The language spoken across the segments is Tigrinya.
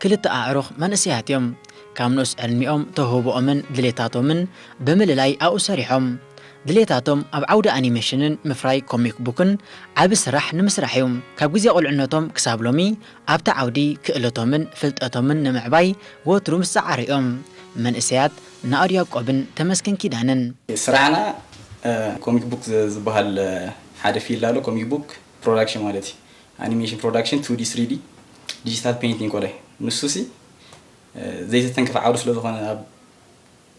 ክልተ ኣዕሩኽ መንእሰያት እዮም። ካብ ንኡስ ዕድሚኦም፣ ተውህቦኦምን ድሌታቶምን ብምልላይ ኣብኡ ሰሪሖም። ድሌታቶም ኣብ ዓውዲ ኣኒሜሽንን ምፍራይ ኮሚክ ቡክን ዓቢ ስራሕ ንምስራሕ እዩ። ካብ ግዜ ቁልዕነቶም ክሳብ ሎሚ ኣብቲ ዓውዲ ክእለቶምን ፍልጠቶምን ንምዕባይ ወትሩ ምስ ጸዓሩ እዮም። መንእሰያት ናኦድ ያዕቆብን ተመስገን ኪዳነን። ስራሕና፣ እ፣ ኮሚክ ቡክ ዝ-፣ ዝበሃል፣ እ፣ ሓደ ፊልድ ኣሎ። ኮሚክ ቡክ ፕሮዳክሽን ማለት እዩ። ኣኒሜሽን ፕሮዳክሽን፣ ቱ ዲ፣ ስሪ ዲ፣ ዲጂታል ፔይንቲንግ ኮላይ። ንሱ ሲ፣ እ፣ ዘይተተንከፈ ዓውዲ ስለ ዝኾነ ኣብ፣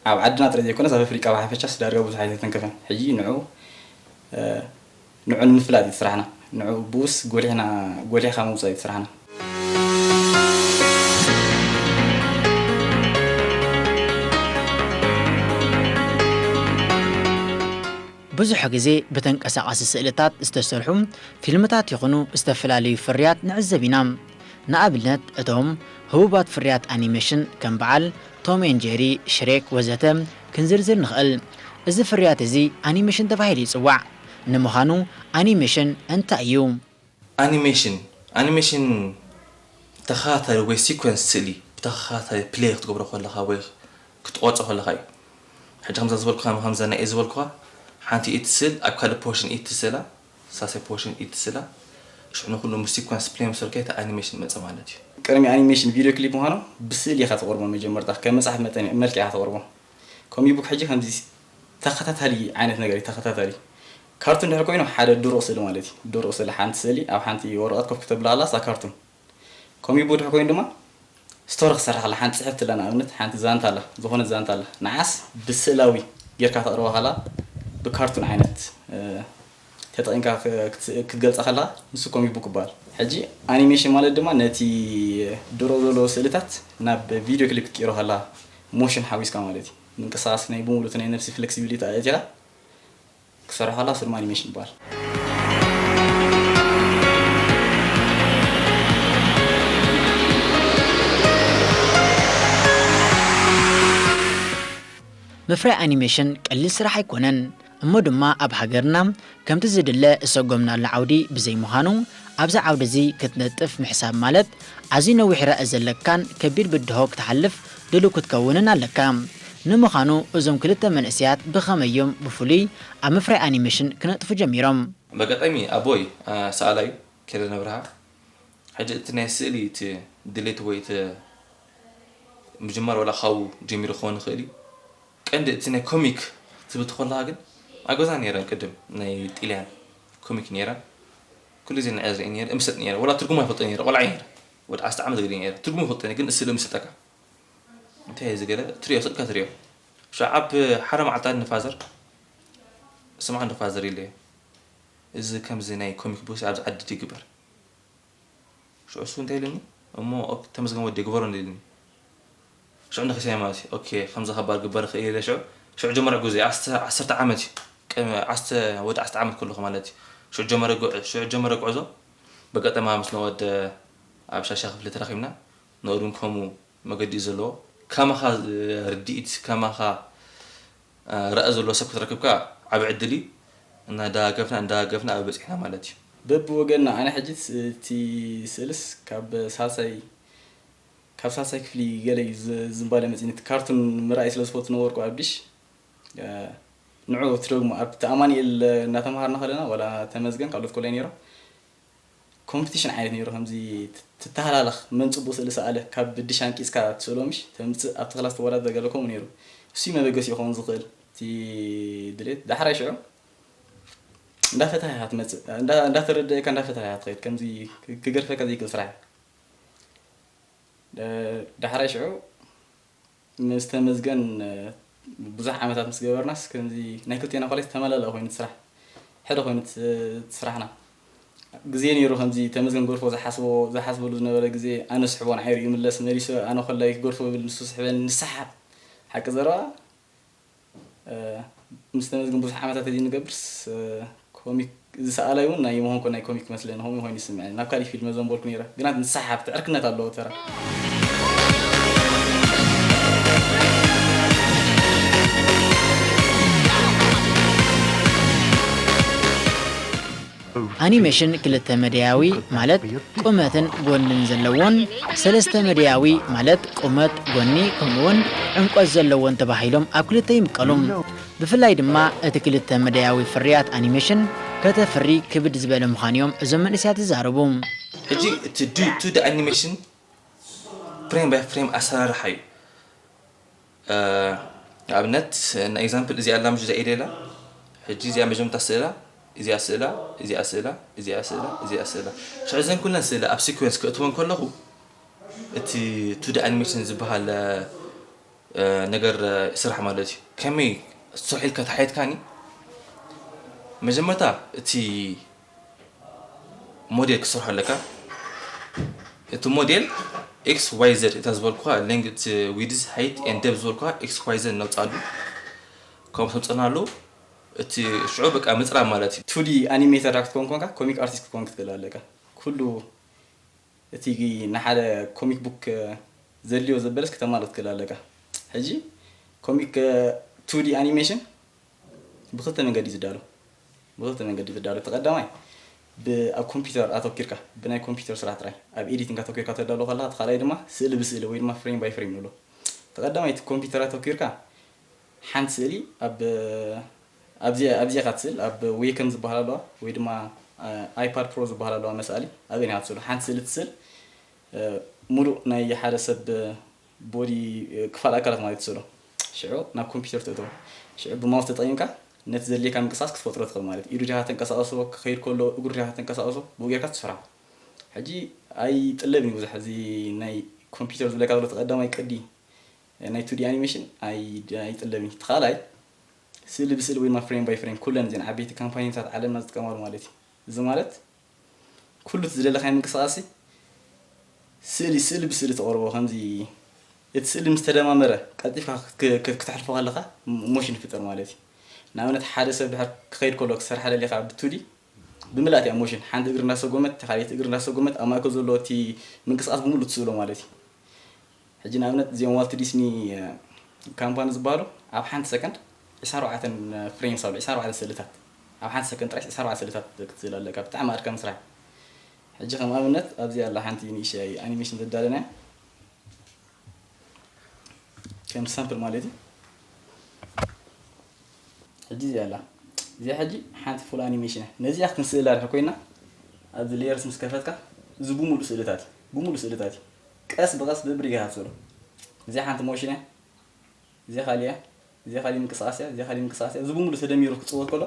ኣብ ዓድና ጥራይ ዘይኮነስ ኣብ ኣፍሪቃ ብሓፈሻስ ዳርጋ ብዙሕ ኣይተተንከፈን። ሕጂ ንዑ፣ እ፣ ንዑ ንምፍላጥ እዩ ስራሕና። ንዑ ብኡስ ጎሊሕና፣ ጎሊሕካ ምውጻእ እዩ ስራሕና። ብዙሕ ግዜ ብተንቀሳቓሲ ስእልታት ዝተሰርሑ ፊልምታት ይኹኑ ዝተፈላለዩ ፍርያት ንዕዘብ ኢና። ንኣብነት፣ እቶም ህቡባት ፍርያት ኣኒሜሽን ከም በዓል ቶም ኤን ጄሪ፣ ሽሬክ ወዘተ ክንዝርዝር ንኽእል። እዚ ፍርያት እዚ ኣኒሜሽን ተባሂሉ ይጽዋዕ። ንምዃኑ ኣኒሜሽን እንታይ እዩ? ኣኒሜሽን፣ ኣኒሜሽን ተኸታታሊ ወይ ሲኮንስ ስእሊ ብተኸታታሊ ፕሌይ ክትገብሮ ከለኻ ወይ ክትቆርጾ ከለኻ እዩ። ሕጂ ከምዛ ዝበልኩኻ፣ ከምዛ ናይ ዝበልኩኻ፣ ሓንቲ ኢድ ትስእል፣ ኣብ ካልእ ፖርሽን ኢድ ትስእላ፣ ሳልሳይ ፖርሽን ኢድ ትስእላ፣ ሽዑ ንኩሉ ምስ ሲኮንስ ፕሌይ ምስ በልካ እቲ ኣኒሜሽን መጸ ማለት እዩ። ቅድሚ ኣኒሜሽን ቪድዮ ክሊፕ ምዃኑ ብስእሊ ኢኻ ተቕርቦ። መጀመርታ ከም መጽሓፍ መጠን መልክዕ ኢኻ ተቕርቦ። ኮሚክ ቡክ ሕጂ ከምዚ ተኸታታሊ ዓይነት ነገር እዩ፣ ተኸታታሊ። ካርቱን ድሕር ኮይኑ ሓደ ድሩቕ ስእሊ ማለት እዩ። ድሩቕ ስእሊ፣ ሓንቲ ስእሊ ኣብ ሓንቲ ወረቐት ኮፍ ክተብላ ከላ እሳ ካርቱን። ኮሚክ ቡክ ድሕር ኮይኑ ድማ ስቶሪ ክሰርሕ ከላ፣ ሓንቲ ጽሕፍቲ ኣላ፣ ንኣብነት ሓንቲ ዛንታ ኣላ፣ ዝኾነት ዛንታ ኣላ። ንዓስ ብስእላዊ ጌርካ ተቕርባ ከላ፣ ብካርቱን ዓይነት፣ እ፣ ተጠቒምካ ክ-፣ ክት-፣ ክትገልጻ ከላ፣ ንሱ ኮሚክ ቡክ ይበሃል። ሕጂ ኣኒሜሽን ማለት ድማ ነቲ ድሮ ዘለዎ ስእልታት ናብ ቪድዮ ክሊፕ ክትቅይሮ ከላ፣ ሞሽን ሓዊስካ ማለት እዩ። ምንቅስቓስ ናይ ብምሉእ እቲ ናይ ነብሲ ፍሌክሲቢሊቲ ኣእቲኻ ክሰርሖ ከላ፣ እሱ ድማ ኣኒሜሽን ይበሃል። ምፍራይ ኣኒሜሽን ቀሊል ስራሕ ኣይኮነን። እሞ ድማ ኣብ ሃገርና ከምቲ ዝድለ እሰጎምናሉ ዓውዲ ብዘይምዃኑ፣ ኣብዚ ዓውዲ እዚ ክትነጥፍ ምሕሳብ ማለት ኣዝዩ ነዊሕ ራኢ ዘለካን ከቢድ ብድሆ ክትሓልፍ ድሉው ክትከውንን ኣለካ። ንምዃኑ እዞም ክልተ መንእሰያት ብኸመይ እዮም ብፍሉይ ኣብ ምፍራይ ኣኒሜሽን ክነጥፉ ጀሚሮም? በጋጣሚ ኣቦይ፣ አ፣ ሰኣላይ ከይደ ነብርሃ። ሕጂ እቲ ናይ ስእሊ እቲ ድሌት ወይ እቲ ምጅማር ዋላ ካብኡ ጀሚሩ ክኸውን ይኽእል እዩ። ቀንዲ እቲ ናይ ኮሚክ ትብል ተኾለኻ ግን ኣብ ገዛ ነይረን ቅድም ናይ ጥልያን ኮሚክ ነይረን። ኩሉ ግዜ ንዐ ዝርኢ ነይረ፣ እምሰጥ ነይረ። ዋላ ትርጉሙ ኣይፈልጦ ነይረ፣ ቆልዓ ነይረ። ወዲ ዓሰርተ ዓመት ገለ ነይረ። ትርጉሙ ይፈልጦ ነይረ፣ ግን ስእሊ እምሰጠካ። እንታይ እዩ ዝገለ? ትሪኦ፣ ስእልካ ትሪኦ። ሽዑ ኣብ ሓደ መዓልቲ ንፋዘር፣ ስምዓ እንዶ ፋዘር ኢለዮ። እዚ ከምዚ ናይ ኮሚክ ቡክ ኣብዚ ዓዲ ይግበር። ሽዑ እሱ እንታይ ኢሉኒ? እሞ ኦክ-፣ ተመስገን ወዲ ግበሮ እንደ ኢሉኒ። ሽዑ ንኺሳይ ማለት እዩ። ኦኬ፣ ከምዚ ከባድ ግበር ይኽእል ኢለ ሽዑ፣ ሽዑ ጀመረ ጉዞ። ዓስተ-፣ ዓሰርተ ዓመት እዩ። ቀ-፣ ዓስተ-፣ ወዲ ዓስተ ዓመት ከለኹ ማለት እዩ። ሽዑ ጀመረ ጉ-፣ ሽዑ ጀመረ ጉዕዞ። በጋጠማ ምስ ነወደ ኣብ ሻሻ ክፍሊ ተራኺብና። ነኡድን ከምኡ መገዲ እዩ ዘለዎ። ከማኻ ርድኢት፣ ከማኻ ራኢ ዘለዎ ሰብ ክትረክብ ከኣ ዓቢ ዕድል እዩ። እናደጋገፍና፣ እንዳጋገፍና ኣብ በጺሕና ማለት እዩ። በብወገንና፣ ኣነ ሕጂ እቲ ስእልስ ካብ ሳልሳይ፣ ካብ ሳልሳይ ክፍሊ ገለ እዩ ዝ-፣ ዝንባለ መጺኒ። እቲ ካርቱን ምርኣይ ስለ ዝፈቱ ነበርኩ ኣብ ዲሽ። እ፣ ንዑ እቲ ደግሞ ኣብቲ ኣማኑኤል እናተምሃርና ከለና፣ ዋላ ተመዝገን ካልኦት ኮላይ ነይሮም። ኮምፒቲሽን ዓይነት ነይሩ፣ ከምዚ ት-፣ ትተሃላለኽ፣ መን ጽቡቕ ስእሊ ሰኣለ፣ ካብ ብድሽ ኣንቂጽካ ትስእሎ ምሽ፣ ተምጽእ፣ ኣብቲ ክላስ ትወዳደር ገለ ከምኡ ነይሩ። እሱ እዩ መበገሲ ክኸውን ዝኽእል፣ እቲ ድሌት። ዳሕራይ ሽዑ እንዳፈታህ ኢኻ ትመጽእ፣ እንዳ-፣ እንዳተረደእካ እንዳፈታህ ኢኻ ትኸይድ፣ ከምዚ ክ-፣ ክገርፈካ ዘይክእል ስራሕ እዩ። ደ-፣ ዳሕራይ ሽዑ ምስ ተመዝገን፣ እ፣ ብዙሕ ዓመታት ምስ ገበርናስ፣ ከምዚ ናይ ክልቴና ኮሌጅ ተመላላኢ ኮይኑ እቲ ስራሕ፣ ሕደ ኮይኑ እቲ፣ እቲ ስራሕና። ግዜ ነይሩ ከምዚ ተመዝገን ገርፎ ዝሓስቦ፣ ዝሓስበሉ ዝነበረ ግዜ፣ ኣነ ስሕቦ ንዓይ ርእዩ ይምለስ፣ መሊሱ ኣነ ኮላይ ክገርፎ ይብል፣ ንሱ ስሕበኒ፣ ንሰሓብ። ሓቂ ዘረባ፣ እ፣ ምስ ተመዝገን ብዙሕ ዓመታት እዚ ንገብርስ፣ እ፣ ኮሚክ፣ እዚ ሰኣላይ እውን ናይ ምዃንኩ ናይ ኮሚክ መስለኒ፣ ከምኡ ኮይኑ ይስምዐኒ። ናብ ካሊእ ፊልድ መዘንበልኩ ነይረ፣ ግና ንስሓብ፣ ትዕርክነት ኣለዎ ተራ። ኣኒሜሽን ክልተ መደያዊ ማለት ቁመትን ጎንን ዘለዎን፣ ሰለስተ መደያዊ ማለት ቁመት፣ ጎኒ ከምኡውን ዕምቆት ዘለዎን ተባሂሎም ኣብ ክልተ ይምቀሉ። ብፍላይ ድማ እቲ ክልተ መደያዊ ፍርያት ኣኒሜሽን ከተፍሪ ክብድ ዝበለ ምዃኑ እዮም እዞም መንእሰያት ዝዛረቡ። ሕጂ እቲ ቱ ዲ ኣኒሜሽን ፍሬም ባይ ፍሬም ኣሰራርሓ እዩ። ንኣብነት ንኤግዛምፕል እዚኣ ኣላ ምሽ እዛ ኢደላ ሕጂ እዚኣ መጀመርታ ስእላ እዚኣ ስእላ እዚኣ ስእላ እዚኣ ስእላ እዚኣ ስእላ ሽዕዘን ኩለን ስእላ ኣብ ሲኩዌንስ ክእትወን ከለኹ እቲ ቱ ዲ ኣኒሜሽን ዝበሃል ነገር ይስራሕ ማለት እዩ። ከመይ ስርሑ ኢልካ ተሓየትካኒ መጀመርታ እቲ ሞዴል ክትሰርሖ ኣለካ። እቲ ሞዴል ኤክስ ዋይ ዘድ እታ ዝበልኩኻ ሌንግት ዊድዝ ሃይት ኤን ደብ ዝበልኩኻ ኤክስ ዋይ ዘድ ነውፅኣሉ ከምኡ ተምፅእናሉ እቲ ሽዑ በቃ ምፅራብ ማለት እዩ። ቱ ዲ ኣኒሜተር ዳክ ክትኮን ኮንካ ኮሚክ ኣርቲስት ክትኮን ክትክእል ኣለካ። ኩሉ እቲ ንሓደ ኮሚክ ቡክ ዘድልዮ ዘበለስ ክተማልእ ክትክእል ኣለካ። ሕጂ ኮሚክ ቱ ዲ ኣኒሜሽን ብክልተ መንገዲ እዩ ዝዳሎ። ብክልተ መንገዲ እዩ ዝዳሎ። እቲ ቀዳማይ ብ- ኣብ ኮምፒውተር ኣተኪርካ ብናይ ኮምፒውተር ስራሕ ጥራይ ኣብ ኤዲቲንግ ኣተኪርካ ተዳሎ ከለካ፣ እቲ ካልኣይ ድማ ስእሊ ብስእሊ ወይ ድማ ፍሬም ባይ ፍሬም ንብሎ። እቲ ቀዳማይ እቲ ኮምፒውተር ኣተኪርካ ሓንቲ ስእሊ ኣብ ኣብዚኣ ኣብዚኣ ኢኻ ትስእል። ኣብ ዌከም ዝበሃል ኣለዋ ወይ ድማ ኣይፓድ ፕሮ ዝበሃል ኣለዋ መስኣሊ ኣብን ኢኻ ትስእሉ። ሓንቲ ስእሊ ትስእል ሙሉእ ናይ ሓደ ሰብ ቦዲ ክፋል ኣካላት ማለት ትስእሎ። ሽዑ ናብ ኮምፒውተር ተእትዎ። ሽዑ ብማውስ ተጠቂምካ ነቲ ዘድልየካ ምንቅስቃስ ክትፈጥሮ ትኽእል ማለት እዩ። ኢዱ ዲኻ ተንቀሳቕሶ፣ ክኸይድ ከሎ እግሩ ዲኻ ተንቀሳቕሶ፣ ብኡ ጌርካ ትሰርሖ። ሕጂ ኣይጥለብን እዩ ብዙሕ እዚ ናይ ኮምፒውተር ዝብለካ ዘሎ እቲ ቀዳማይ ቅዲ ናይ ቱ ዲ ኣኒሜሽን ኣይ- ኣይጥለብን እዩ። እቲ ካልኣይ ስእሊ ብስእሊ ወይ ድማ ፍሬም ባይ ፍሬም ኩለን እዘን ዓበይቲ ካምፓኒታት ዓለምና ዝጥቀማሉ ማለት እዩ። እዚ ማለት ኩሉ እቲ ዝደለካዮ ምንቅስቃስ ስእሊ ስእሊ ብስእሊ ተቕርቦ ከምዚ እቲ ስእሊ ምስ ተደማመረ ቀልጢፍካ ክት- ክት- ክተሕልፎ ከለካ ሞሽን ይፍጠር ማለት እዩ። ንኣብነት ሓደ ሰብ ድሕር ክኸይድ ከሎ ክሰርሓ ደሊኻ ብቱዲ ብምላእቲ ኣብ ሞሽን ሓንቲ እግሪ እናሰጎመት እቲ ካልኣይቲ እግሪ እናሰጎመት ኣብ ማእከል ዘሎ እቲ ምንቅስቃስ ብምሉእ ትስእሎ ማለት እዩ። ሕጂ ንኣብነት እዚኦም ዋልት ዲስኒ ካምፓኒ ዝበሃሉ ኣብ ሓንቲ ሰከንድ ዕስራን ኣርባዕተን ፍሬምስ ኣሉ ዕስራን ኣርባዕተን ስእልታት ኣብ ሓንቲ ሰከንድ ጥራይ ዕስራን ኣርባዕተን ስእልታት ክትስእል ኣለካ። ብጣዕሚ ኣድካሚ ስራሕ። ሕጂ ከም ኣብነት ኣብዚ ኣላ ሓንቲ ንእሽተይ ኣኒሜሽን ዘዳለናያ ከም ሳምፕል ማለት እዩ። ሕጂ እዚኣ ኣላ እዚኣ ሕጂ ሓንቲ ፉል ኣኒሜሽን እያ። ነዚኣ ክትንስእላ ድሕር ኮይና ኣብዚ ሌየርስ ምስ ከፈትካ እዚ ብሙሉ ስእልታት እዩ። ብሙሉ ስእልታት እዩ። ቀስ ብቐስ ብብሪጋ ሃትሰሉ እዚኣ ሓንቲ ሞሽን እያ። እዚኣ ካሊእ እያ። እዚኣ ካሊእ ምንቅስቃስ እያ። እዚኣ ካሊእ ምንቅስቃስ እያ። እዚ ብሙሉ ተደሚሩ ክፅወት ከሎ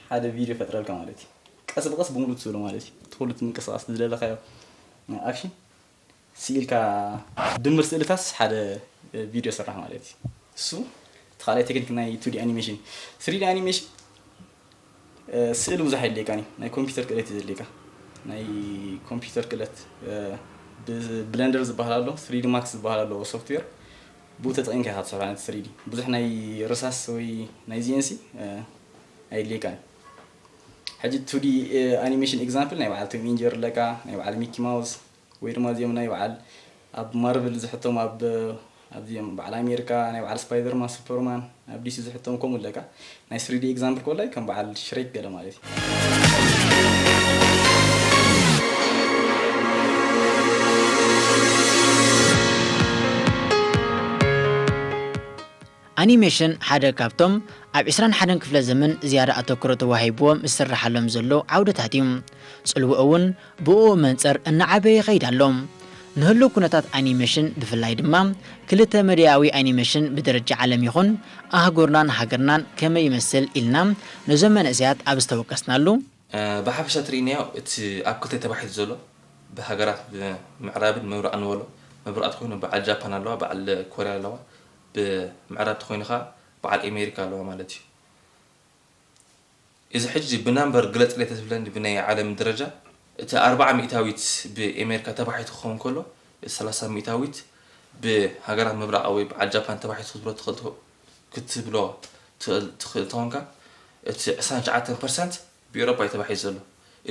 ሓደ ቪድዮ ፈጥረልካ ማለት እዩ። ቀስ ብቐስ ብሙሉ ትስእሎ ማለት እዩ። ትኹሉ እቲ ምንቅስቃስ ዝደለካዮ ኣክሽን ስኢልካ ድምር ስእልታስ ሓደ ቪድዮ ስራሕ ማለት እዩ። እሱ እቲ ካልኣይ ቴክኒክ ናይ ቱ ዲ ኣኒሜሽን። ስሪ ዲ ኣኒሜሽን ስእሊ ብዙሕ የድልየካን እዩ። ናይ ኮምፒውተር ክእለት እዩ ዘድልየካ። ናይ ኮምፒውተር ክእለት ብብለንደር ዝበሃል ኣሎ፣ ስሪ ዲ ማክስ ዝበሃል ኣሎ ሶፍትዌር ብኡ ተጠቂምካ ኢኻ ትሰርሖ። ነቲ ስሪ ዲ ብዙሕ ናይ ርሳስ ወይ ናይ ዚኤንሲ ኣየድልየካን እዩ። ሕጂ ቱ ዲ ኣኒሜሽን ኤግዛምፕል ናይ በዓል ቶም ኢንጀር ኣለካ፣ ናይ በዓል ሚኪ ማውስ ወይ ድማ እዚኦም ናይ በዓል ኣብ ማርቭል ዝሕተሙ ኣብ ኣብዚኦም በዓል ኣሜሪካ ናይ በዓል ስፓይደርማን ሱፐርማን ኣብ ዲሲ ዝሕተሙ ከምኡ ኣለካ ናይ ስሪ ዲ ኤግዛምፕል ኮላይ ከም በዓል ሽሬክ ገለ ማለት እዩ። ኣኒሜሽን ሓደ ካብቶም ኣብ ዕስራን ሓደን ክፍለ ዘመን ዝያዳ ኣተኩሮ ተዋሂብዎም ዝስርሓሎም ዘሎ ዓውድታት እዩ። ጽልውኡ እውን ብኡ መንጽር እናዓበየ ይኸይድ ኣሎ። ንህሉው ኩነታት ኣኒሜሽን ብፍላይ ድማ ክልተ መደያዊ ኣኒሜሽን ብደረጃ ዓለም ይኹን ኣህጉርናን ሃገርናን ከመይ ይመስል ኢልና ነዞም መንእሰያት ኣብ ዝተወቀስናሉ፣ ብሓፈሻ ትርእይናዮ እቲ ኣብ ክልተ ተባሒቱ ዘሎ ብሃገራት ብምዕራብን ምብራቕን ንበሎ። ምብራቕ ተኮይኑ በዓል ጃፓን ኣለዋ፣ በዓል ኮርያ ኣለዋ። ብምዕራብ ተኮይኑ ከዓ በዓል ኣሜሪካ ኣለዋ ማለት እዩ። እዚ ሕጂ ብናምበር ግለፅለይ ተትብለኒ ብናይ ዓለም ደረጃ እቲ ኣርብዓ ሚእታዊት ብኤሜሪካ ተባሒቱ ክኸውን ከሎ እቲ ሰላሳ ሚእታዊት ብሃገራት ምብራቕ ወይ በዓል ጃፓን ተባሒቱ ክትብሎ ትኽእል ትኾ- ክትብሎ ትኽእል ትኽእል ተኾንካ እቲ ዕስራን ትሽዓተን ፐርሰንት ብኤውሮጳ እዩ ተባሒቱ ዘሎ።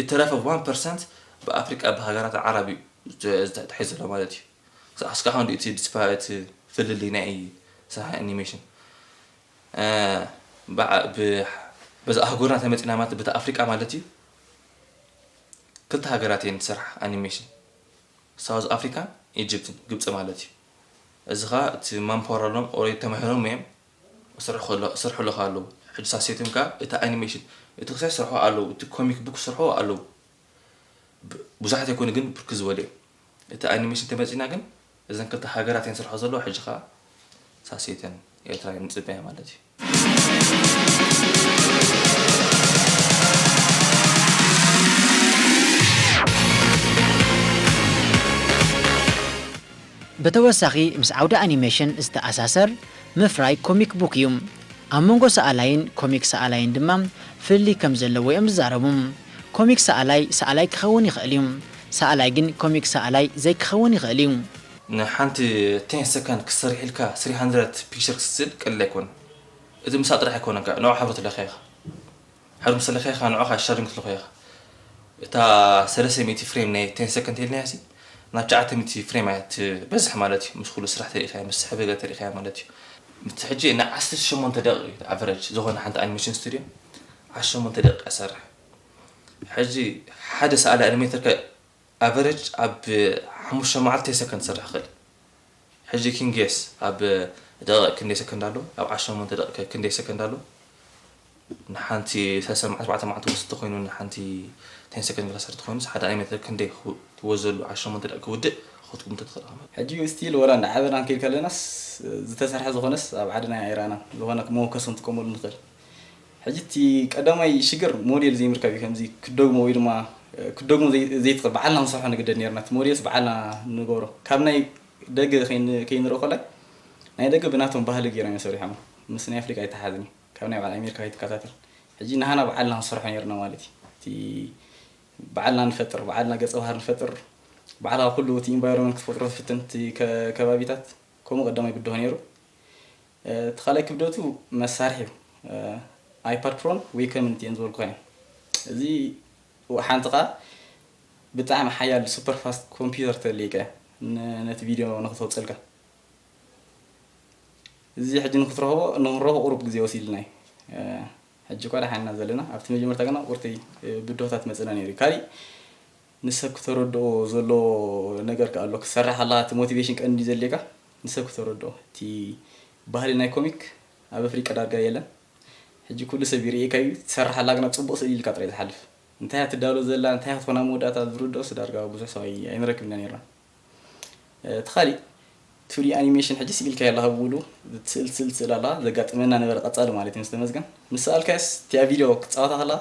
እተረፈ ዋን ፐርሰንት ብኣፍሪቃ ብሃገራት ዓረብ እዩ ተ- ተታሒዙ ዘሎ ማለት እዩ። ክሳዕ እስካሁን እቲ ዲስፓ እቲ ፍልልይ ናይ ስራሕ ኣኒሜሽን በዚ ኣህጉርና ተመፂና ማለት በቲ ኣፍሪቃ ማለት እዩ ክልተ ሃገራት እየን ዝሰርሓ ኣኒሜሽን፣ ሳውዝ ኣፍሪካን ኢጅፕትን፣ ግብፂ ማለት እዩ። እዚ ኸዓ እቲ ማንፓወር ኣለዎም፣ ኦልሬዲ ተማሂሮም እዮም፣ ይሰርሑ ከሎ- ይሰርሑ ኣለዉ ኣለዉ። ሕጂ ሳሴቶም ከዓ እቲ ኣኒሜሽን እቲ ክሳይ ይሰርሑ ኣለዉ፣ እቲ ኮሚክ ቡክ ይሰርሑ ኣለዉ። ብ- ብዙሓት ኣይኮኑ ግን ብርክት ዝበሉ እዮም። እቲ ኣኒሜሽን ተመፂና ግን እዘን ክልተ ሃገራት እየን ዝሰርሖ ዘለዋ፣ ሕጂ ከዓ ሳሴተን ኤርትራ እዮም ንፅበያ ማለት እዩ። ብተወሳኺ ምስ ዓውዲ ኣኒሜሽን ዝተኣሳሰር ምፍራይ ኮሚክ ቡክ እዩ። ኣብ መንጎ ሰኣላይን ኮሚክ ሰኣላይን ድማ ፍልልይ ከም ዘለዎ እዮም ዝዛረቡ። ኮሚክ ሰኣላይ ሰኣላይ ክኸውን ይኽእል እዩ። ሰኣላይ ግን ኮሚክ ሰኣላይ ዘይክኸውን ይኽእል እዩ። ንሓንቲ ቴን ሰከንድ ክትሰርሕ ኢልካ ስሪ ሃንድረድ ፒክቸር ክትስእል ቀሊል ኣይኮነን። እቲ ምሳእ ጥራሕ ኣይኮነን፣ ንዑ ሕብሪ ትለኽያ ኢኻ። ሕሩም ስለ ኸይኻ ንዑኻ ሻሪንግ ትልኾ ኢኻ። እታ ሰለስተ ሚእቲ ፍሬም ናይ ቴን ሰከንድ ኢልናያ ሲ ናብ ትሽዓተ ሚእቲ ፍሬም እያ ትበዝሕ ማለት እዩ። ምስ ኩሉ ስራሕ ተሪእኻያ ምስ ስሕብ ገለ ተሪእኻያ ማለት እዩ። ምት ሕጂ ን ዓሰርተ ሸሞንተ ደቂቕ እዩ ኣቨረጅ ዝኾነ ሓንቲ ኣኒሜሽን ስቱድዮ ዓሰርተ ሸሞንተ ደቂቕ እሰርሕ። ሕጂ ሓደ ሰኣሊ ኣኒሜተር ከ ኣቨረጅ ኣብ ሓሙሽተ መዓልቲ ቴን ሰከንድ ክሰርሕ ይኽእል። ሕጂ ኪን ጌስ ኣብ ደቂቕ ክንደይ ሰከንድ ኣሎ? ኣብ ዓሰርተ ሸሞንተ ደቂቕ ክንደይ ሰከንድ ኣሎ? ንሓንቲ ሰለስተ መዓልቲ ኣርባዕተ መዓልቲ ወስድ ተኮይኑ ንሓንቲ ቴን ሰከንድ ክሰርሕ ተኮይኑ ሓደ ኣይ ሜትር ክንደይ ክወዘሉ ዓሰርተ ሸሞንተ ደቂቕ ክውድእ ክትቁምቶ ትኽእል ኢኻ። ሕጂ ስቲል ወላ እንዳዓበና ክንከይድ ከለናስ ዝተሰርሐ ዝኾነስ ኣብ ዓድና ኣይረኣናን። ዝኾነ መወከሲ ክንጥቀመሉ ንኽእል። ሕጂ እቲ ቀዳማይ ሽግር ሞዴል ዘይምርካብ እዩ። ከምዚ ክደግሞ ወይ ድማ ክደግሞ ዘይትኽእል ባዕልና ክንሰርሖ ንግደድ ነርና። እቲ ሞዴልስ ባዕልና ንገብሮ ካብ ናይ ደገ ከይንርኢ ከላይ ናይ ደገ ብናቶም ባህሊ ገይሮም እዮም ሰሪሖም። ምስ ናይ ኣፍሪቃ ኣይተሓዝን እዩ። ካብ ናይ በዓል ኣሜሪካ ከይትከታተል ሕጂ ናሃና ባዕልና ክንሰርሖ ነርና ማለት እዩ። እቲ ባዕልና ንፈጥር፣ ባዕልና ገጸ ባህር ንፈጥር፣ ባዕልኻ ኩሉ እቲ ኢንቫይሮንመንት ክትፈጥሮ ትፍትን እቲ ከባቢታት ከምኡ ቀዳማይ ብድሆ ነይሩ። እቲ ካልኣይ ክብደቱ መሳርሒ እዩ። ኣይፓድ ፕሮን ወይ ከምንቲ እየን ዝበልኩኻ እየን። እዚ ሓንቲ ኸዓ ብጣዕሚ ሓያል ሱፐር ፋስት ኮምፒውተር ተልይቀ ነቲ ቪድዮ ንክተውፀልካ እዚ ሕጂ ንክትረኽቦ ንክንረኽቦ ቁሩብ ግዜ ወሲድልና እዩ። ሕጂ እኳ ደሓንና ዘለና ኣብቲ መጀመርታ ግና ቁርቲ ብድሆታት መፅና ነይሩ እዩ። ካሊእ ንሰብ ክተረድኦ ዘሎ ነገር ከ ኣሎ ክትሰርሕ ከለካ እቲ ሞቲቬሽን ቀንዲ ዘድልየካ ንሰብ ክተረድኦ እቲ ባህሊ ናይ ኮሚክ ኣብ ኣፍሪቃ ዳርጋ የለን። ሕጂ ኩሉ ሰብ ይርእየካ እዩ ትሰርሕ ኣላ ግና ፅቡቕ ስእሊ ኢልካ ጥራይ ዝሓልፍ እንታይ እያ ትዳሎ ዘላ እንታይ እያ ክትኾን ኣብ መወዳእታ ዝርድኦስ ዳርጋ ብዙሕ ሰብ ኣይንረክብና ነርና። እቲ ካሊእ ቱዲ ኣኒሜሽን ሕጂ ስኢልካዮ ኣለኻ ብሙሉ ትስእል ትስእል ትስእል ኣለኻ ዘጋጥመና ነበረ ቀፃሊ ማለት እዩ ምስ ተመዝገን ምስ ሰኣልካዮስ እቲኣ ቪድዮ ክትፃወታ ከለኻ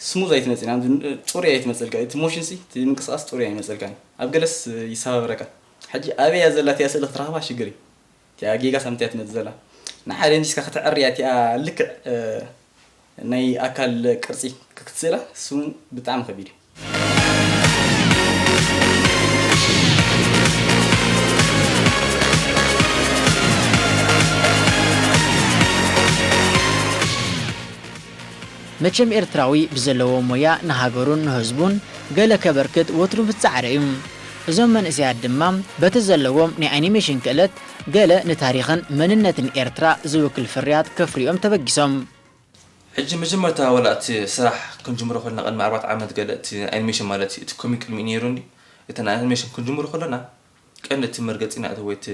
ስሙዝ ኣይትመፅእን ፅሩይ ኣይትመፅልካ እቲ ሞሽን ሲ እቲ ምንቅስቃስ ፅሩይ ኣይመፅልካን ኣብ ገለስ ይሰባብረካ ሕጂ ኣበይ እያ ዘላ እቲኣ ስእሊ ክትረኽባ ሽግር እዩ እቲኣ ጌጋ ሳምንት እያ ትመፅእ ዘላ ንሓደ ንስካ ከተዕርያ እቲኣ ልክዕ ናይ ኣካል ቅርፂ ክትስእላ እሱ እውን ብጣዕሚ ከቢድ እዩ መቸም ኤርትራዊ ብዘለዎ ሞያ ንሃገሩን ንህዝቡን ገለ ከበርክት ወትሩ ብጻዕሪ እዩ። እዞም መንእሰያት ድማ በቲ ዘለዎም ናይ ኣኒሜሽን ክእለት ገለ ንታሪኽን መንነትን ኤርትራ ዝውክል ፍርያት ከፍርዮም ተበጊሶም። ሕጂ መጀመርታ ወላ እቲ ስራሕ ክንጅምሮ ከለና ቅድሚ ኣርባዕተ ዓመት ገለ እቲ ኣኒሜሽን ማለት እዩ እቲ ኮሚክ ቅድሚ ነይሩ እንዲ እቲ ናይ ኣኒሜሽን ክንጅምሮ ከለና ቀንዲ እቲ መርገጺና እቲ ወይ እቲ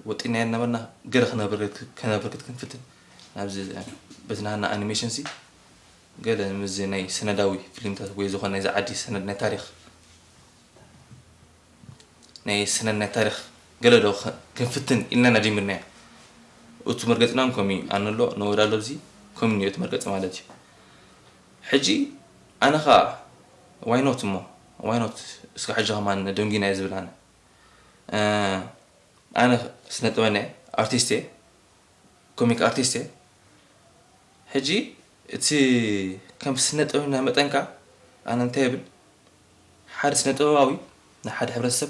ወጢናዮ ዝነበርና ገለ ክነበርክት ክንፍትን ናብዚ በቲ ናህና ኣኒሜሽን ሲ ገለ ምዚ ናይ ሰነዳዊ ፊልምታት ወይ ዝኾነ ናይዚ ዓዲ ሰነድ ናይ ታሪኽ ናይ ሰነድ ናይ ታሪኽ ገለ ዶ ክንፍትን ኢልና ኢና ጀሚርናዮ። እቲ መርገጺና እውን ከምኡ እዩ። ኣነ ኣሎ፣ ነወድ ኣሎ፣ እዚ ከምኡ እዩ እቲ መርገጺ ማለት እዩ። ሕጂ ኣነ ኸኣ ዋይ ኖት እሞ ዋይ ኖት እስከ ሕጂ ከማን ደንጊናዮ ዝብል ኣነ። ኣነ ስነ ጥበበኛ እየ፣ ኣርቲስት እየ፣ ኮሚክ ኣርቲስት እየ። ሕጂ እቲ ከም ስነ ጥበበኛ መጠን ከኣ ኣነ እንታይ ይብል ሓደ ስነ ጥበባዊ ንሓደ ሕብረተሰብ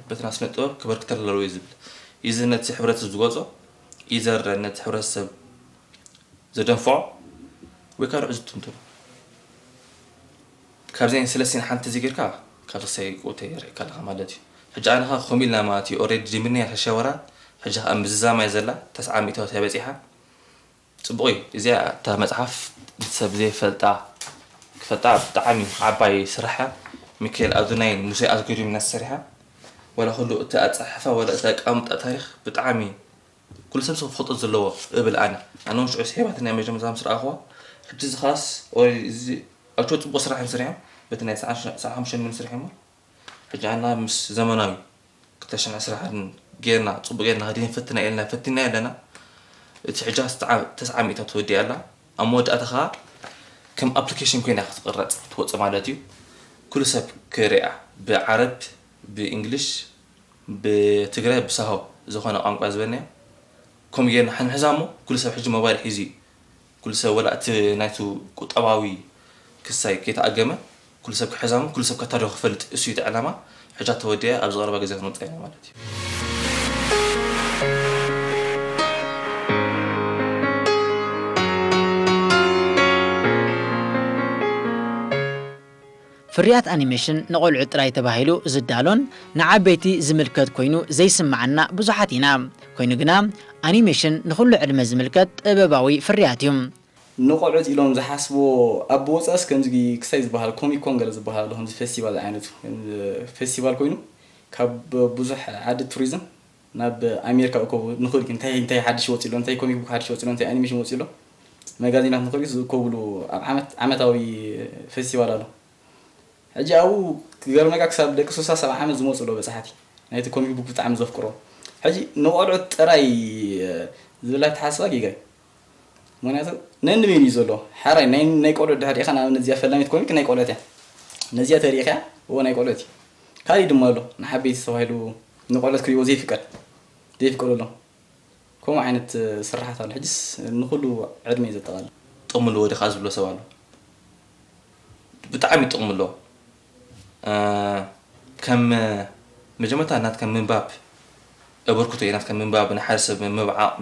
በቲ ናብ ስነ ጥበብ ከበርክት ኣለዎ እዩ ዝብል። ኢዘር ነቲ ሕብረተሰብ ዝጎጾ፣ ኢዘር ነቲ ሕብረተሰብ ዘደንፍዖ ወይ ካልእ ዝትንትኖ። ካብዚኣን ሰለስቲን ሓንቲ ዘይጌርካ ካብ ሳሳይ ቁተ ይርሕካ ኣለኻ ማለት እዩ። ሕጂ ኣነ ኸኣ ከምኡ ኢልና ማለት እዩ ኦሬዲ ጀሚርና እያ ሸሸወራ ሕጂ ኸኣ ምዝዛም እያ ዘላ ተስዓ ሚእታዊት እያ በጺሓ። ጽቡቕ እዩ። እዚኣ እታ መጽሓፍ ሰብ ዘይፈልጣ ፈጣ ብጣዕሚ ዓባይ ስራሕ እያ። ሚካኤል ኣዱናይን ሙሴ ኣዝገሪም ኢና ሰሪሓ። ወላ ኩሉ እቲ ኣጻሓሕፋ ወላ እቲ ኣቀማምጣ ታሪኽ ብጣዕሚ ኩሉ ሰብ ዝፈልጦ ዘለዎ እብል ኣነ። ኣነ እውን ሽዑ ስሒባትኒ እያ መጀመርታ ምስ ረኣኽዋ። ሕጂ እዚ ኸኣስ ኦሬዲ እዚ ኣጆ ጽቡቕ ስራሕ እዮም ሰሪሖም። በቲ ናይ ሰዓት ሸ-፣ ሰዓት ሓሙሽተ እዮም ሰሪሖሞ። ሕጂ ኣና ምስ ዘመናዊ ክልተ ሽሕን ዕስራን ሓደን ጌርና፣ ጽቡቕ ጌርና ክንደይ ንፈትና ኢልና ፈቲና ኣለና። እቲ ሕጂ ኣስታዓ-፣ ተስዓ ሚእታ ተወዲኣ ኣላ። ኣብ መወዳእታ ኸኣ ከም ኣፕሊኬሽን ኮይና ክትቕረጽ ትወጽእ ማለት እዩ። ኩሉ ሰብ ክርእያ፣ ብዓረብ፣ ብእንግሊሽ፣ ብትግረ፣ ብሳሆ ዝኾነ ቋንቋ ዝበልናዮ። ከምኡ ጌርና ሕንሕዛ እሞ፣ ኩሉ ሰብ ሕጂ ሞባይል ሒዙ እዩ። ኩሉ ሰብ ወላ እቲ ናይቱ ቁጠባዊ ክሳይ ከይተኣገመ፣ ኩሉ ሰብ ክሕዛ እሞ፣ ኩሉ ሰብ ከታሪኹ ክፈልጥ፣ እሱ እዩ እቲ ዕላማ። ሕጃ ተወዲኣ ኣብዚ ቀረባ ግዜ ክንወፅኣ ኢና ማለት እዩ። ፍርያት ኣኒሜሽን ንቖልዑ ጥራይ ተባሂሉ ዝዳሎን ንዓበይቲ ዝምልከት ኮይኑ ዘይስምዓና ብዙሓት ኢና። ኮይኑ ግና ኣኒሜሽን ንኹሉ ዕድመ ዝምልከት ጥበባዊ ፍርያት እዩ። ንቖልዑት ኢሎም ዝሓስብዎ ኣብ ብወፃእስ ከምዚ ክሳይ ዝበሃል ኮሚክ ኮን ገለ ዝበሃል ኣሎ ከምዚ ፌስቲቫል ዓይነቱ ፌስቲቫል ኮይኑ ካብ ብዙሕ ዓዲ ቱሪዝም ናብ ኣሜሪካ እኮ ንኽእል ግን እንታይ እንታይ ሓድሽ ወፂ ኣሎ እንታይ ኮሚክ ቡክ ሓድሽ ወፂ ኣሎ እንታይ ኣኒሜሽን ወፂ ኣሎ መጋዚናት ንኽእል ዝእከብሉ ኣብ ዓመት ዓመታዊ ፌስቲቫል ኣሎ ሕጂ ኣብኡ ክገርመካ ክሳብ ደቂ ስሳ ሰብዓ ዓመት ዝመፁ ኣሎ በፃሓቲ ናይቲ ኮሚክ ቡክ ብጣዕሚ ዘፍቅሮ ሕጂ ንቆልዑት ጥራይ ዝብል ኣተሓስባ ጌጋ እዩ ምክንያቱ ነንመን እዩ ዘሎ ሓራይ ናይ ናይ ቆልዑት ድሕር ኢኻ ንኣብነት እዚኣ ፈላሚት ኮሚክ ናይ ቆልዑት እያ ነዚኣ ተሪኢኻ እዎ ናይ ቆልዑት እዩ ካሊእ ድማ ኣሎ ንዓበይቲ ተባሂሉ ንቆልዑት ክሪእዎ ዘይፍቀድ ዘይፍቀዱ ኣሎ ከምኡ ዓይነት ስርሓት ኣሎ ሕጅስ ንኩሉ ዕድመ እዩ ዘጠቓልል ጥቕሚ ኣለዎ ዲኻ ዝብሎ ሰብ ኣሎ ብጣዕሚ ጥቕሚ ኣለዎ ከም መጀመርታ ናትካ ምንባብ ኣበርክቶ እዩ ናትካ ምንባብ ንሓደ ሰብ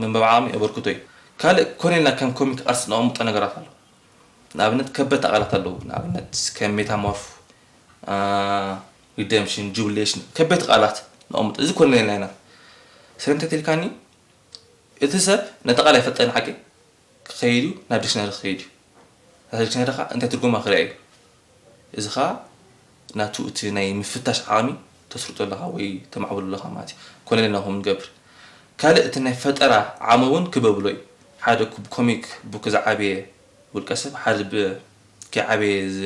ምንባብ ዓቕሚ ኣበርክቶ እዩ ካልእ ኮነ ኢልና ከም ኮሚክ ኣርትስ ነቐምጦ ነገራት ኣሎ ንኣብነት ከበድቲ ቃላት ኣለዉ ንኣብነት ከም ሜታሞርፍ redemption jubilation ከበድቲ ቃላት ነቐምጦ እዚ ኮነ ኢልና ኢና ስለምንታይ ተልካኒ እቲ ሰብ ነቲ ቃል ኣይፈልጠን ሓቂ ክኸይድ እዩ ናብ ዲክሽነሪ ክኸይድ እዩ እታ ዲክሽነሪ ከዓ እንታይ ትርጉማ ክርኣ እዩ እዚ ከዓ ናቱ እቲ ናይ ምፍታሽ ዓቕሚ ተስርጦ ኣለኻ ወይ ተማዕብሎ ኣለኻ ማለት እዩ ኮነ ኢልና ከምኡ ንገብር ካልእ እቲ ናይ ፈጠራ ዓቕሚ እውን ክበብሎ እዩ ሓደ ኮሚክ ቡክ ዝዓበየ ውልቀ ሰብ ሓደ ብ ከይዓበየ ዝ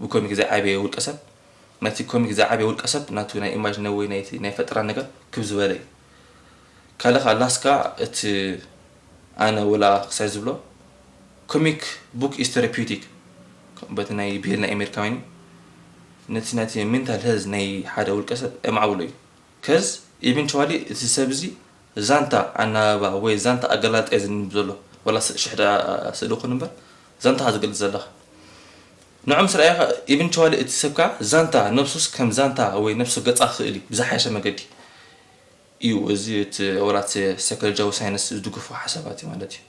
ብኮሚክ ዘይዓበየ ውልቀ ሰብ ናቲ ኮሚክ ዝዓበየ ውልቀ ሰብ ናቱ ናይ ኢማጅነሪ ወይ ናይቲ ናይ ፈጠራ ነገር ክብ ዝበለ እዩ ካልእ ከዓ ላስካ እቲ ኣነ ወላ ክሳይ ዝብሎ comic book is therapeutic በቲ ናይ ብሄል ናይ ኣሜሪካውያን ነቲ ናቲ mental health ናይ ሓደ ውልቀ ሰብ የማዕብሎ እዩ ከዝ eventually እቲ ሰብ እዚ ዛንታ ኣናባባ ወይ ዛንታ ኣገላልጣ እዩ ዘንብ ዘሎ ዋላ ሽሕ ደኣ ስእሊ ይኹን እምበር ዛንታኻ ዝገልፅ ዘለኻ ንዑ ምስ ረኣኻ eventually እቲ ሰብካ ዛንታ ነብሱስ ከም ዛንታ ወይ ነብሱ ገፃ ክኽእል እዩ ብዝሓየሸ መገዲ እዩ እዚ እቲ ዋላ እቲ ሳይኮሎጂያዊ ሳይንስ ዝድግፎ ሓሳባት እዩ ማለት እዩ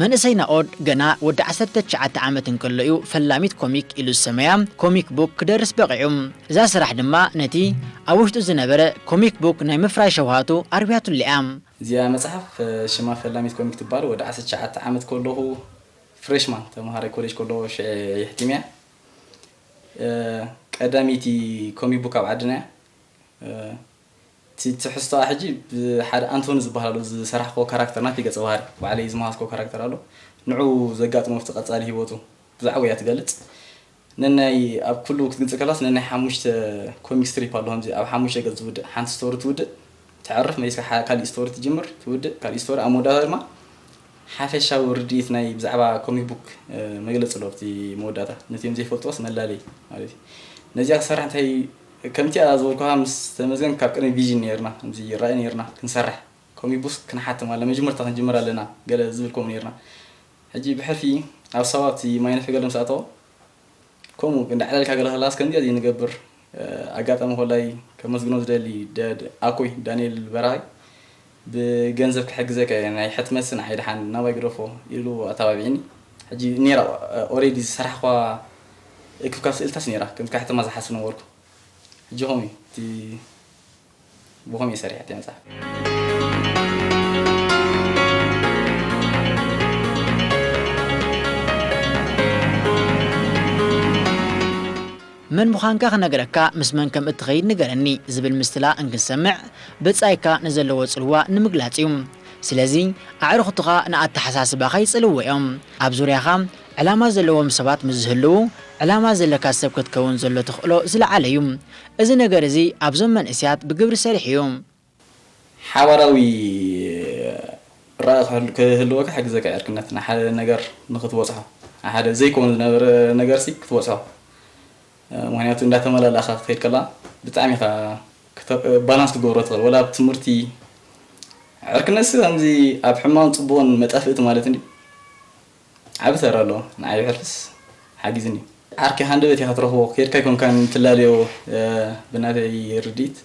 መንእሰይ ናኦድ ገና ወዲ ዓሰርተ ትሽዓተ ዓመት እንከሎ እዩ ፈላሚት ኮሚክ ኢሉ ዝሰመያ ኮሚክ ቡክ ክደርስ በቒዑ። እዛ ስራሕ ድማ ነቲ ኣብ ውሽጡ ዝነበረ ኮሚክ ቡክ ናይ ምፍራይ ሸውሃቱ ኣርብያትሉ እያ። እዚኣ መጽሓፍ ሽማ ፈላሚት ኮሚክ ትበሃል። ወዲ ዓሰርተ ትሽዓተ ዓመት ከለኹ ፍሬሽማን ተምሃራይ ኮሌጅ ከለኹ ሽዑ የሕቲመያ። ቀዳመይቲ ኮሚክ ቡክ ኣብ ዓድና እያ። እቲ ትሕዝቶኣ ሕጂ ብሓደ ኣንቶኒ ዝበሃል ኣሎ ዝሰራሕክዎ ካራክተር ናተይ ገፀ ባህሪ ባዕለይ ዝመሃዝክዎ ካራክተር ኣሎ ንዑ ዘጋጥሞ ኣብቲ ቀፃሊ ሂወቱ ብዛዕባ እያ ትገልፅ ነናይ ኣብ ኩሉ ክትግልፅ ከላስ ነናይ ሓሙሽተ ኮሚክ ስትሪፕ ኣሎ ከምዚ ኣብ ሓሙሽተ ገፅ ዝውድእ ሓንቲ ስቶሪ ትውድእ ተዕርፍ መሊስካ ካሊእ ስቶሪ ትጅምር ትውድእ ካሊእ ስቶሪ ኣብ መወዳእታ ድማ ሓፈሻዊ ርድኢት ናይ ብዛዕባ ኮሚክ ቡክ መግለፂ ኣሎ ኣብቲ መወዳእታ ነቲኦም ዘይፈልጥዎስ መላለይ ማለት እዩ ነዚኣ ክሰርሕ እንታይ ከምቲኣ ዝበልኩኻ ምስ ተመዝገን ካብ ቅድሚ ቪዥን ነይርና ከምዚ ራኢ ነይርና ክንሰርሕ ኮሚክ ቡክ ክንሓትም ኣለ መጀመርታ ክንጅምር ኣለና ገለ ዝብል ከምኡ ነይርና ሕጂ ብሕልፊ ኣብ ሰባት ማይነፍ ገለ ምስ ኣተዎ ከምኡ እንዳዕለልካ ገለ ከላስ ከምዚኣ ዘይንገብር ኣጋጣሚ ኮላይ ከመስግኖ ዝደሊ ኣኮይ ዳንኤል በራኺ ብገንዘብ ክሕግዘካ እየ ናይ ሕትመት ንዓይ ድሓን ናባይ ግደፎ ኢሉ ኣተባቢዕኒ ሕጂ ኔራ ኦሬዲ ዝሰራሕኳ እክብካ ስእልታስ ኔራ ከምዚ ካሕተማ ዝሓስብ ነበርኩ ሕጂ ከምኡ እዩ እቲ ብኸምኡ እየ ሰሪሐ እተን መጽሓፍ። መን ምዃንካ ክነግረካ፣ ምስ መን ከም እትኸይድ ንገረኒ ዝብል ምስላ እንክንሰምዕ፣ ብጻይካ ንዘለዎ ጽልዋ ንምግላጽ እዩ። ስለዚ ኣዕሩኽትኻ ንኣተሓሳስባኻ ይጽልዎ እዮም። ኣብ ዙርያኻ ዕላማ ዘለዎም ሰባት ምስ ዝህልዉ፣ ዕላማ ዘለካ ሰብ ክትከውን ዘሎ ተኽእሎ ዝለዓለ እዩ። እዚ ነገር እዚ ኣብዞም መንእሰያት ብግብሪ ሰሪሑ እዩ። ሓባራዊ ራኢ ክህል- ክህልወካ ይሕግዘካ። ዕርክነት ንሓደ ነገር ንክትበፅሖ፣ ሓደ ዘይከውን ዝነበረ ነገር ሲ ክትበፅሖ። ምክንያቱ እንዳተመላላእካ ክትከይድ ከላ ብጣዕሚ ኢኻ ክተ- ባላንስ ክትገብሮ ትኽእል። ወላ ኣብ ትምህርቲ ዕርክነት ሲ ከምዚ ኣብ ሕማውን ፅቡቕን መጣፍእቲ ማለት እንዲ ዓቢ ተራ ኣለዎ። ንዓይ ብሕልፍስ ሓጊዝኒ። ዓርኪ ሃንደበት ኢኻ ትረኽቦ፣ ከይድካ ኣይኮንካን ትላለዮ። ብናተይ ርድኢት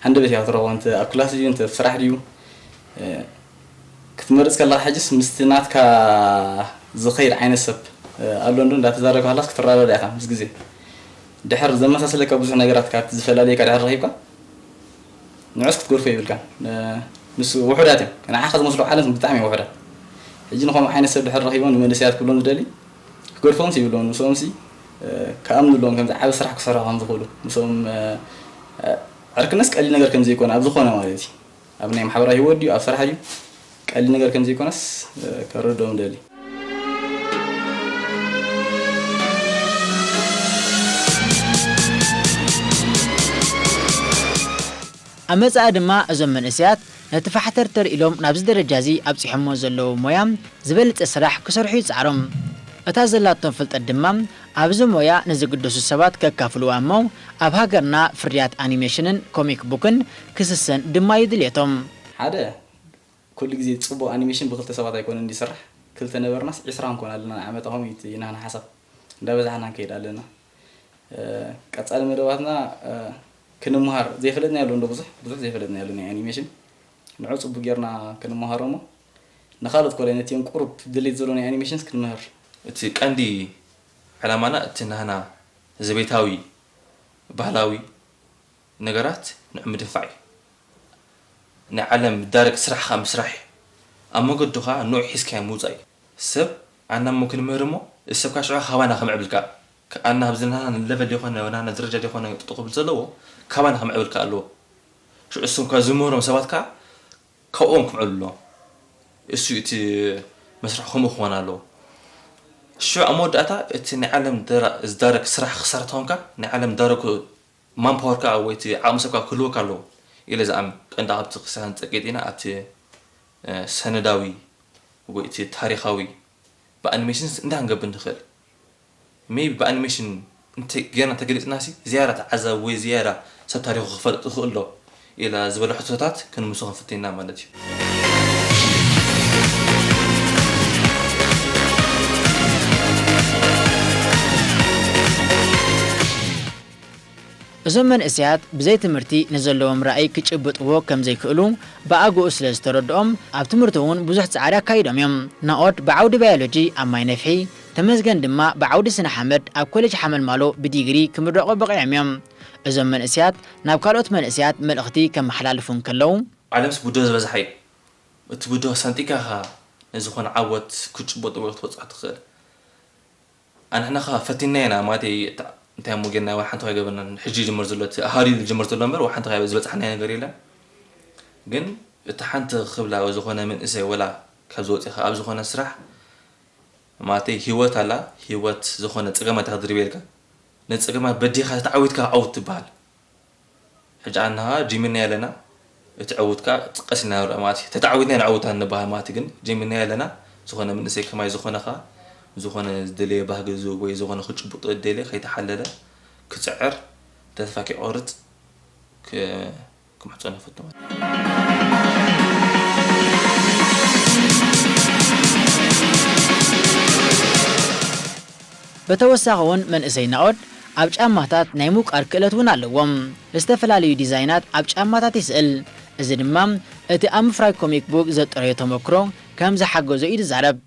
ሃንደበት ኢኻ ትረኽቦ፣ እንተ ኣብ ክላስ ድዩ እንተ ኣብ ስራሕ ድዩ ክትመርጽ ከለኻ፣ ሕጅስ ምስቲ ናትካ ዝኸይድ ዓይነት ሰብ ኣሎ እንዶ እንዳተዛረብካ ከላስ ክትረዳዳ ኢኻ ምስ ግዜ። ድሕር ዘመሳሰለካ ብዙሕ ነገራት ካብቲ ዝፈላልየካ ድሕር ረኺብካ ንዑስ ክትገድፎ ይብልካ። ምስ ውሑዳት እዮም፣ ንዓኻ ዝመስሉ ዓለም ብጣዕሚ እዮም ውሑዳት። ሕጂ ንኸምኡ ዓይነት ሰብ ድሕር ረኺቦም ንመንእሰያት ክብሎም ዝደሊ ክገድፎም ይብሎም። ንሶም ሲ ክኣምኑ ኣለዎም ከምዚ ዓቢ ስራሕ ክሰርሑ ከም ዝኽእሉ። ንሶም ዕርክነስ ቀሊል ነገር ከም ዘይኮነ ኣብ ዝኾነ ማለት እዩ። ኣብ ናይ ማሕበራዊ ህይወት ድዩ ኣብ ስራሕ ድዩ ቀሊል ነገር ከም ዘይኮነስ ከረድኦም ደሊ። ኣብ መጻኢ ድማ እዞም መንእሰያት ነቲ ፋሕተርተር ኢሎም ናብዚ ደረጃ እዚ ኣብጺሖሞ ዘለዉ ሞያ ዝበለጸ ስራሕ ክሰርሑ ይጽዓሩ። እታ ዘላቶም ፍልጠት ድማ ኣብዚ ሞያ ንዝግደሱ ሰባት ከካፍልዋ እሞ ኣብ ሃገርና ፍርያት ኣኒሜሽንን ኮሚክ ቡክን ክስሰን ድማ እዩ ድልየቶም። ሓደ ኩሉ ግዜ ጽቡቕ ኣኒሜሽን ብክልተ ሰባት ኣይኮነን ዝስራሕ፣ ክልተ ነበርናስ ዒስራ ንኮን ኣለና ንዓመታ ከምኡ እዩ እቲ ናህና ሓሳብ። እንዳበዛሕና ንከይድ ኣለና። ቀጻሊ መደባትና ክንምሃር ዘይፈለጥናዮ ኣሎ እንዶ ብዙሕ ብዙሕ ዘይፈለጥናዮ ኣሎ ናይ ኣኒሜሽን ንዑ ጽቡቅ ጌርና ክንምሃሮ እሞ ንኻልኦት ኮላይ ነቲኦም ቁሩብ ድሌት ዘሎ ናይ ኣኒሜሽንስ ክንምህር። እቲ ቀንዲ ዕላማና እቲ ናህና ዘቤታዊ ባህላዊ ነገራት ንዑ ምድንፋዕ እዩ። ናይ ዓለም ዳርግ ስራሕ ከዓ ምስራሕ እዩ። ኣብ መገዱ ከዓ ንዑ ሒዝካዮ ምውፃእ እዩ። ሰብ ኣና እሞ ክንምህር እሞ እዚ ሰብ ከዓ ሽዑ ካባና ከምዕብል ከዓ ኣና ኣብዚ ናህና ለቨል ዘይኮነ ናህና ደረጃ ዘይኮነ ጠጠው ክብል ዘለዎ ካባና ከምዕብል ከዓ ኣለዎ። ሽዑ እሶም ካብ ዝምህሮም ሰባት ከዓ ካብኦም ክምዕብሉ ኣለዎም። እሱ እቲ መስርሕ ከምኡ ክኾን ኣለዎ። ሽዑ ኣብ መወዳእታ እቲ ናይ ዓለም ዝዳረግ ስራሕ ክሳርሕ ተኾንካ ናይ ዓለም ዳረግ ማንፓወር ከዓ ወይ እቲ ዓቕሚ ሰብ ከዓ ክህልወካ ኣለዎ ኢለ ዝኣምን። ቀንዲ ኣብቲ ክሳን ፀቂጥ ኢና ኣብቲ ሰነዳዊ ወይ እቲ ታሪኻዊ ብኣኒሜሽንስ እንታይ ክንገብር ንኽእል? ሜይቢ ብኣኒሜሽን እንተ ጌርና እንተገሊፅናሲ ዝያዳ ተዓዛቢ ወይ ዝያዳ ሰብ ታሪኹ ክፈልጥ ይኽእል ዶ ኢላ ዝበለ ሕቶታት ክንምልሶ ክንፍትን ኢና ማለት እዩ። እዞም መንእሰያት ብዘይ ትምህርቲ ንዘለዎም ራእይ ክጭብጥዎ ከም ዘይክእሉ ብኣግኡ ስለ ዝተረድኦም ኣብ ትምህርቲ እውን ብዙሕ ጻዕሪ ኣካይዶም እዮም። ናኦድ ብዓውዲ ባዮሎጂ ኣብ ማይ ነፍሒ፣ ተመስገን ድማ ብዓውዲ ስነ ሓመድ ኣብ ኮሌጅ ሓመልማሎ ብዲግሪ ክምረቑ በቒዖም እዮም። እዞም መንእሰያት ናብ ካልኦት መንእሰያት መልእኽቲ ከመሓላልፉ እንከለዉ። ዓለምስ ብድሆ ዝበዝሓ እዩ። እቲ ብድሆ ሰንጢቅካ ኢኻ ንዝኾነ ዓወት ክትጭበጦ ወይ ክትበፅሖ ትኽእል። ኣንሕና ኸዓ ፈቲንና ኢና ማለተይ እንታይ እሞ ጌርና ዋላ ሓንቲ ኣይገበርናን። ሕጂ ይጅመር ዘሎ እቲ ኣሃዱ እዩ ዝጅመር ዘሎ እምበር ዋላ ሓንቲ ዝበፅሓናዮ ነገር የለን። ግን እቲ ሓንቲ ክብላ ዝኾነ መንእሰይ ወላ ካብዚ ወፂኻ ኣብ ዝኾነ ስራሕ ማለተይ ሂወት ኣላ ሂወት ዝኾነ ፀገማት እያ ክትድርብየልካ ነቲ ፀገማት በዲኻ ተተዓዊትካ ዓውት ትበሃል። ሕጂ ኣና ጀሚርናዮ ኣለና እቲ ዕውት ከኣ ቀስ ኢልና ንርኦ ማለት እዩ። ተተዓዊትና ኢና ዕውታት ንበሃል ማለት እዩ። ግን ጀሚርናዮ ኣለና ዝኾነ መንእሰይ ከማይ ዝኾነ ከኣ ዝኾነ ዝደለየ ባህጊ ዝህብ ወይ ዝኾነ ክጭብጦ ዝደለየ ከይተሓለለ ክጽዕር ተስፋ ከይቆርጽ ክምሕጸኖ እፈቱ ማለት እዩ። ብተወሳኺ እውን መንእሰይ ናኦድ ኣብ ጫማታት ናይ ምውቃር ክእለት እውን ኣለዎም። ዝተፈላለዩ ዲዛይናት ኣብ ጫማታት ይስእል። እዚ ድማ እቲ ኣብ ምፍራይ ኮሚክ ቡክ ዘጥረዮ ተመክሮ ከም ዝሓገዞ እዩ ዝዛረብ።